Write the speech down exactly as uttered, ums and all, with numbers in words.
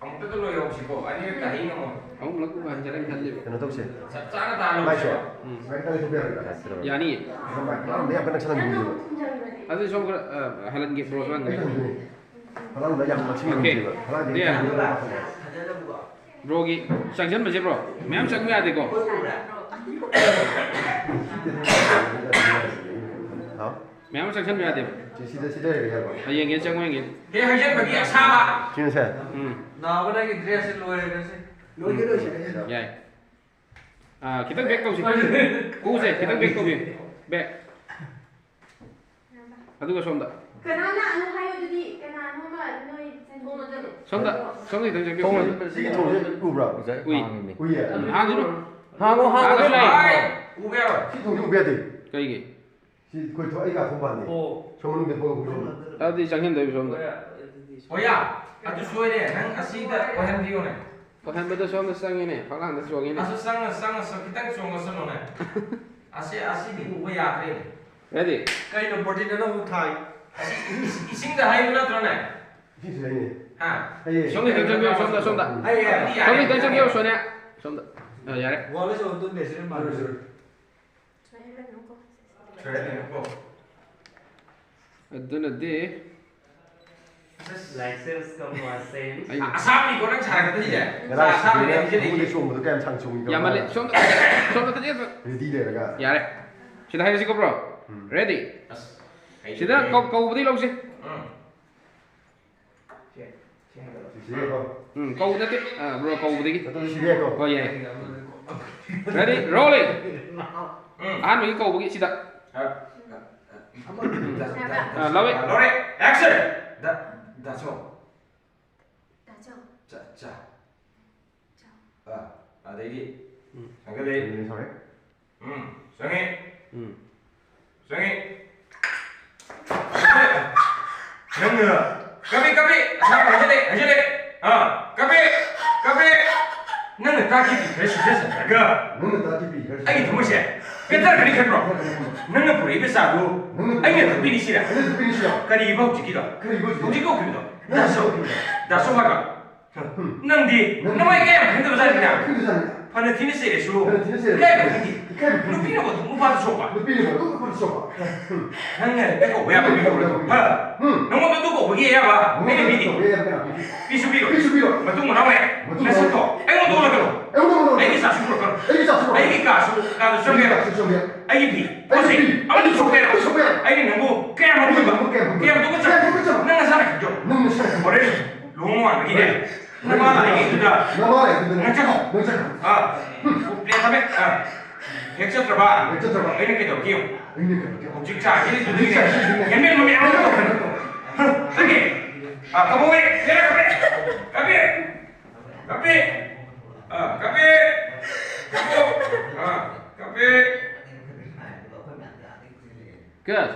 ꯑꯃꯨꯛꯇꯗ ꯂꯣꯏꯍꯧꯁꯤꯀꯣ, ꯑꯅꯤꯔꯛ ꯇꯥꯍꯩ ꯉꯝꯃꯣꯏ꯫ ꯑꯃꯨꯛꯂꯛ ꯍꯟꯖꯔꯒ ꯈꯜꯂꯤꯕ꯫ ꯀꯩꯅꯣ ꯇꯧꯁꯦ꯫ ꯆꯞ ꯆꯥꯅ ꯇꯥꯍꯜꯂꯣ꯫ ꯃꯥꯏꯁꯣ꯫ ꯎꯝ꯫ ꯁꯨꯃꯥꯏꯅ ꯇꯧꯔꯗꯤ ꯊꯣꯛꯄ ꯌꯥꯔꯣꯏꯗ꯭ꯔꯥ? ꯌꯥꯅꯤꯌꯦ꯫ ꯃꯥꯏ ꯃꯌꯥꯝ ꯀꯟꯅ ꯅꯛꯁꯜꯍꯟꯕꯤꯌꯨꯕ꯫ ꯑꯗꯨꯗꯤ ꯁꯣꯝ ꯈꯔ, ꯑ, ꯍꯜꯍꯟꯒꯦ, ꯕ꯭ꯔꯣꯁꯨ ꯍꯜꯍꯟꯒꯦ꯫ ꯑꯩ ꯍꯜꯍꯟꯗꯣꯏꯅꯦ꯫ ꯍꯂꯥꯟꯗ ꯌꯥꯝ ꯅꯛꯁꯤꯟꯅ ꯑꯣꯀꯦ꯫ ꯅꯨꯡꯁꯤꯕ꯫ ꯍꯂꯥꯟꯗꯤ ꯗꯦ꯫ ꯌꯥꯝ ꯅꯨꯡꯁꯤꯕ꯫ ꯕ꯭ꯔꯣꯒꯤ ꯆꯪꯁꯤꯟꯕꯁꯦ, ꯕ꯭ꯔꯣ, ꯃꯌꯥꯝ ꯆꯪꯕ ꯌꯥꯗꯦꯀꯣ꯫ ꯍꯥꯎ? ꯃꯌꯥꯝ ꯆꯪꯁꯤꯟꯕ ꯌꯥꯗꯦꯕ꯫ ꯁꯤ ꯁꯤꯗ, ꯁꯤꯗ ꯂꯩꯔꯒꯦ ꯍꯥꯏꯕ? ꯍꯌꯦꯡꯒꯤ ꯆꯪꯉꯣ, ꯌꯦꯡꯒꯦ꯫ ꯍꯦ, ꯍꯩꯖꯤꯟꯕꯒꯤ ꯑꯁꯥꯕ꯫ ꯁꯤꯅ ꯁꯦ? ꯎꯝ꯫ ꯅꯥꯕ ꯅꯪꯒꯤ ꯗ꯭ꯔꯦꯁꯁꯦ ꯂꯣꯏꯔꯦ ꯉꯁꯤ꯫ ꯂꯣꯏꯗꯤ ꯂꯣꯏꯁꯤꯜꯂꯦ꯫ ꯌꯥꯏ꯫ ꯑꯥ, ꯈꯤꯇꯪ ꯕꯦꯛ ꯇꯧꯁꯤ꯫ ꯀꯨꯁꯦ, ꯈꯤꯇꯪ ꯕꯦꯛ ꯇꯧꯕꯤꯌꯨ꯫ ꯕꯦꯛ꯫ ꯑꯗꯨꯒ ꯁꯣꯝꯗ꯫ ꯀꯅꯥ ꯂꯥꯛꯑꯅꯣ ꯍꯥꯏꯌꯣ ꯑꯗꯨꯗꯤ, ꯀꯅꯥꯅꯣ ꯑꯃ ꯅꯣꯏ ꯆꯪꯉꯣ꯫ ꯁꯣꯝꯗ, ꯁꯣꯝꯗ ꯈꯤꯇꯪ ꯆꯪꯕꯤꯌꯨ꯫ ꯊꯣꯡ, ꯁꯤꯒꯤ ꯊꯣꯡꯁꯦ ꯎꯕ꯭ꯔꯥ? ꯎꯏ꯫ ꯍꯥꯡꯉꯤꯅꯦ꯫ ꯎꯏꯌꯦ? ꯎꯝ, ꯍꯥꯡꯁꯤꯅꯨ꯫ ꯍꯥꯡꯉꯣ, ꯍꯥꯡꯉꯣ꯫ ꯍꯥꯡꯉꯁꯨ ꯌꯥꯏ꯫ ꯎꯕ ꯌꯥꯔꯣꯏ꯫ ꯁꯤ ꯊꯣꯡꯁꯦ ꯎꯕ ꯌꯥꯗꯦ꯫ ꯀꯩꯒꯤ? ꯁꯤ ꯑꯩꯈꯣꯏ ꯊꯣ-, ꯑꯩ ꯀꯥ ꯊꯣꯡ ꯄꯥꯟꯗꯦ꯫ ꯑꯣ꯫ ꯁꯣꯝ ꯃꯅꯨꯡꯗ ꯊꯣꯛꯑꯒ ꯎꯕ ꯌꯥꯗꯦ꯫ ꯑꯗꯨꯗꯤ ꯆꯪꯁꯤꯟꯗꯣꯏꯕ ꯁꯣꯝꯗ꯫ ꯍꯣꯏ, ꯑꯗꯨꯗꯤ ꯁꯣꯝ-, ꯍꯣꯏꯌꯥ, ꯑꯗꯨ ꯁꯣꯏꯔꯦ꯫ ꯅꯪ ꯑꯁꯤꯗ ꯑꯣꯏꯍꯟꯕꯤꯌꯣꯅꯦ꯫ ꯑꯣꯏꯍꯟꯕꯗꯣ ꯁꯣꯝꯗ ꯆꯪꯉꯤꯅꯦ, ꯐꯛꯂꯥꯡꯗ ꯆꯣꯡꯉꯤꯅꯦ꯫ ꯑꯁ, ꯆꯪꯉ-, ꯆꯪꯉꯁꯨ ꯈꯤꯇꯪ ꯆꯣꯡꯉꯁꯅꯨꯅꯦ꯫ ꯑꯁꯤ, ꯑꯁꯤꯗꯤ ꯎꯕ ꯌꯥꯗ꯭ꯔꯦꯅꯦ꯫ Ready? ꯀꯩꯅꯣ ꯕꯣꯇꯤꯟ ꯑꯅꯧꯕ ꯊꯥꯏ? ꯑꯁꯤ ꯏꯁ-, ꯏꯁꯤꯡꯗ ꯍꯩꯕ ꯅꯠꯇ꯭ꯔꯣꯅꯦ? ꯏꯁꯤꯡꯁꯨ ꯍꯩꯅꯦ꯫ ꯍꯥ? ꯍꯩꯌꯦ꯫ ꯁꯣꯝꯗ ꯈꯤꯇꯪ ꯆꯪꯕꯤꯌꯣ, ꯁꯣꯝꯗ, ꯁꯣꯝꯗ꯫ ꯍꯩꯌꯦ꯫ ꯑꯗꯨꯗꯤ ꯌꯥꯔꯦ꯫ ꯁꯣꯝꯗ ꯈꯤꯇꯪ ꯆꯪꯕꯤꯌꯣ, ꯁꯣꯅꯤꯌꯥ꯫ ꯁꯣꯝꯗ꯫ ꯑ, ꯌꯥꯔꯦ꯫ ꯋꯥꯜꯗꯁꯨ ꯑꯗꯨꯝ ꯂꯩꯁꯤꯜꯂꯦ, ꯃꯥꯜꯂꯦ꯫ ꯁꯣꯏꯍꯜꯂꯅꯨꯀꯣ꯫ ꯁꯣꯏꯍꯜꯂꯅꯨꯀꯣ꯫ ꯑꯗꯨꯅꯗꯤ Like sales come was saying. ꯑꯩ ꯑꯁꯥꯝꯒꯤ ꯀꯣ ꯅꯪ ꯁꯥꯔꯛꯀꯗꯣꯏꯁꯦ? ꯉꯔꯥꯡ ꯑꯁꯥꯝꯒꯤ ꯁꯤꯗ ꯍꯧꯖꯤꯛ ꯈꯣꯡꯗ ꯂꯩꯔꯤꯁꯦ꯫ ꯆꯣꯡꯕꯗꯣ ꯀꯌꯥꯝ ꯁꯥꯡ ꯆꯣꯡꯉꯤ ꯌꯥꯝꯃꯜꯂꯦ꯫ ꯈꯪꯕ꯭ꯔꯥ? ꯁꯣꯝꯗ, ꯁꯣꯝꯗ ꯈꯤꯇꯪ ꯌꯦꯡꯉꯣ꯫ Ready ꯂꯩꯔꯒ꯫ ꯌꯥꯔꯦ꯫ ꯁꯤꯗ ꯍꯥꯏꯔꯁꯤꯀꯣ, bro? ꯎꯝ꯫ Ready? ꯑꯁ, ꯁꯤꯗ ꯍꯩꯔꯦ꯫ ꯀꯧ-, ꯀꯧꯕꯗꯤ ꯂꯧꯁꯤ꯫ ꯎꯝ꯫ ꯁꯤ, ꯁꯤ ꯍꯥꯏꯒꯗ꯭ꯔꯣ? ꯁꯤꯁꯤꯀꯣ꯫ ꯎꯝ, ꯀꯧꯕ ꯅꯠꯇꯦ꯫ ꯑ, bro, ꯀꯧꯕꯗꯒꯤ꯫ ꯑꯗꯨꯝ ꯁꯤꯁꯤꯀꯣ꯫ ꯍꯣꯏ, ꯌꯥꯏ꯫ Ready? Rolling! ꯎꯝ꯫ ꯑꯍꯥꯟꯕꯒꯤ ꯀꯧꯕꯒꯤ ꯁꯤꯗ꯫ ꯑ, ꯑ, ꯑ, ꯑꯃ ꯎꯝ꯫ ꯗ, ꯗ, ꯗ, ꯑ, ꯂꯧꯋꯦ꯫ ꯂꯧꯔꯦ꯫ Action! ꯗ, ꯗꯥꯆꯧ꯫ ꯗꯥꯆꯧ꯫ ꯆꯥ, ꯆꯥ꯫ ꯆꯥ꯫ ꯑ, ꯑꯗꯩꯗꯤ ꯎꯝ꯫ ꯊꯥꯡꯒꯠꯂꯦ꯫ ꯎꯝ, ꯆꯪꯉꯦ꯫ ꯎꯝ꯫ ꯆꯪꯉꯦ꯫ ꯅꯪꯅ ꯀꯥꯄꯤ, ꯀꯥꯄꯤ! ꯑꯁꯥꯡꯕ ꯍꯥꯏꯖꯤꯜꯂꯦ, ꯍꯥꯏꯖꯤꯜꯂꯦ! ꯑꯥ, ꯀꯥꯄꯤ! ꯀꯥꯄꯤ! ꯅꯪꯅ ꯇꯥꯛꯈꯤꯕ ꯈꯔ ꯁꯤꯟꯊꯁꯟꯗ꯭ꯔꯒ ꯅꯪꯅ ꯇꯥꯛꯈꯤꯕ ꯈꯔ ꯑꯩꯒꯤ ꯊꯃꯣꯏꯁꯦ ꯄꯦꯟꯊꯔꯒꯅꯤ ꯈꯟꯕ꯭ꯔꯣ? ꯅꯪꯅ ꯄꯨꯔꯛꯏꯕ ꯆꯥꯗꯨ ꯅꯪꯅ ꯑꯩꯅ ꯊꯛꯄꯤꯅꯤ ꯁꯤꯔ? ꯑꯩꯅ ꯊꯛꯄꯤꯅꯤ ꯁꯤꯔ? ꯀꯔꯤꯕ ꯍꯧꯖꯤꯛꯀꯤꯗꯣ? ꯀꯔꯤꯕ ꯍꯧꯖꯤꯛꯀꯤꯗꯣ? ꯍꯧꯖꯤꯛ ꯍꯧꯈꯤꯕꯗꯣ? ꯗꯥꯁꯣ, ꯗꯥꯁꯣ ꯍꯥꯏꯕ꯫ ꯅꯪꯗꯤ ꯅꯃꯥꯏ ꯀꯌꯥꯝ ꯈꯪꯗꯕ ꯖꯥꯠꯅꯤꯅ? ꯈꯪꯗꯕ ꯖꯥꯠꯅꯤꯅ? ꯐꯅ ꯊꯤꯅ ꯆꯩꯔꯁꯨ ꯏꯀꯥꯏꯕ ꯈꯪꯗꯦ꯫ ꯏꯀꯥꯏꯕ ꯈꯪꯗꯦ꯫ ꯅꯨꯄꯤꯅꯕꯨ ꯑꯗꯨꯝ ꯅꯨꯄꯥꯗ ꯁꯣꯛꯄ꯫ ꯅꯨꯄꯤꯅꯕꯨ ꯑꯗꯨꯝ ꯅꯨꯄꯥꯗ ꯁꯣꯛꯄ꯫ ꯅꯪꯅ ꯍꯦꯛꯇ ꯀꯧꯕ ꯌꯥꯕ ꯃꯤ ꯀꯧꯔꯣꯏ꯫ ꯍꯥ? ꯅꯪꯉꯣꯟꯗ ꯑꯗꯨ ꯀꯧꯕꯒꯤ ꯑꯌꯥꯕ ꯑꯩꯅ ꯄꯤꯗꯦ꯫ ꯀꯧꯕ ꯌꯥꯕ ꯀꯅꯥ ꯄꯤꯒꯦ? ꯄꯤꯁꯨ ꯄꯤꯔꯣꯏ꯫ ꯄꯤꯁꯨ ꯄꯤꯔꯣꯏ꯫ ꯃꯇꯨꯡ ꯃꯅꯥꯎ ꯂꯩ꯫ ꯃꯇꯨꯡ ꯃꯅꯥꯎ ꯅꯁꯛꯇꯣ ꯑꯩꯉꯣꯟꯗ ꯑꯣꯜꯂꯛꯀꯅꯨ꯫ ꯑꯩꯉꯣꯟꯗ ꯑꯣꯜꯂꯛꯀꯅꯨ꯫ ꯑꯩꯒꯤ ꯆꯥꯁꯨ ꯄꯨꯔꯛꯀꯅꯨ꯫ ꯑꯩꯒꯤ ꯆꯥꯁꯨ ꯄꯨꯔꯛꯀꯅꯨ꯫ ꯑꯩꯒꯤ ꯀꯥꯁꯨ, ꯀꯥꯗ ꯆꯪꯕ ꯌꯥꯔꯣꯏ꯫ ꯆꯥꯁꯨ ꯆꯪꯕ ꯌꯥꯔꯣꯏ꯫ ꯑꯩꯒꯤ ꯐꯤ꯫ ꯑꯩꯒꯤ ꯐꯤ꯫ ꯑꯃꯗꯤ ꯁꯣꯛꯄ ꯌꯥꯔꯣꯏ꯫ ꯑꯃꯗꯤ ꯁꯣꯛꯄ ꯌꯥꯔꯣꯏ꯫ ꯑꯩꯅ ꯅꯪꯕꯨ ꯀꯌꯥꯝ ꯑꯩꯅ ꯅꯪꯕꯨ ꯀꯌꯥꯝ ꯀꯌꯥꯝ ꯇꯨꯀꯠꯆꯕ? ꯀꯌꯥꯝ ꯇꯨꯀꯠꯆꯕ? ꯅꯪ ꯅꯁꯥꯅ ꯈꯪꯖꯧ꯫ ꯅꯪ ꯅꯁꯥꯅ ꯈꯪꯖꯧ꯫ ꯅꯪ ꯅꯁꯥꯅ ꯈꯪꯖꯧ꯫ ꯍꯣꯔꯦꯟ ꯂꯨꯍꯣꯡ ꯅꯣꯡꯉꯥꯟꯕꯒꯤꯅꯦ꯫ ꯍꯣꯔꯦꯟ ꯅꯃꯥ ꯂꯥꯛꯏꯉꯩꯗꯨꯗ ꯅꯃꯥ ꯂꯥꯛꯏꯉꯩꯗꯨꯗ ꯅꯪ ꯆꯠꯈꯣ꯫ ꯅꯪ ꯆꯠꯈꯣ꯫ ꯑꯥ꯫ ꯄ꯭ꯂꯦꯠ ꯊꯝꯃꯦ꯫ ꯑꯥ꯫ ꯍꯦꯛ ꯆꯠꯇ꯭ꯔꯕ ꯍꯦꯛ ꯆꯠꯇ꯭ꯔꯕ ꯑꯩꯅ ꯀꯩꯗꯧꯔꯛꯀꯦ ꯌꯦꯡꯉꯣ꯫ ꯑꯩꯅ ꯀꯩꯗꯧꯔꯛꯀꯦ ꯌꯦꯡꯉꯣ꯫ ꯍꯧꯖꯤꯛ ꯆꯥꯔꯤꯁꯤꯗꯤ ꯍꯧꯖꯤꯛ ꯆꯥꯔꯤꯁꯤꯗꯤ ꯍꯦꯟꯃꯦꯟꯕ ꯃꯌꯥꯝ ꯑꯃ ꯇꯧꯈ꯭ꯔꯦ꯫ ꯅꯪꯒꯤ꯫ ꯑꯥ, ꯀꯥꯄꯛꯑꯣ, ꯀꯥꯄꯛꯑꯣ꯫ ꯀꯥꯄꯤ꯫ ꯀꯥꯄꯤ꯫ ꯑꯥ, ꯀꯥꯄꯤ꯫ ꯀꯥꯄꯛꯑꯣ꯫ ꯑꯥ, ꯀꯥꯄꯤ꯫ ꯀꯠ꯫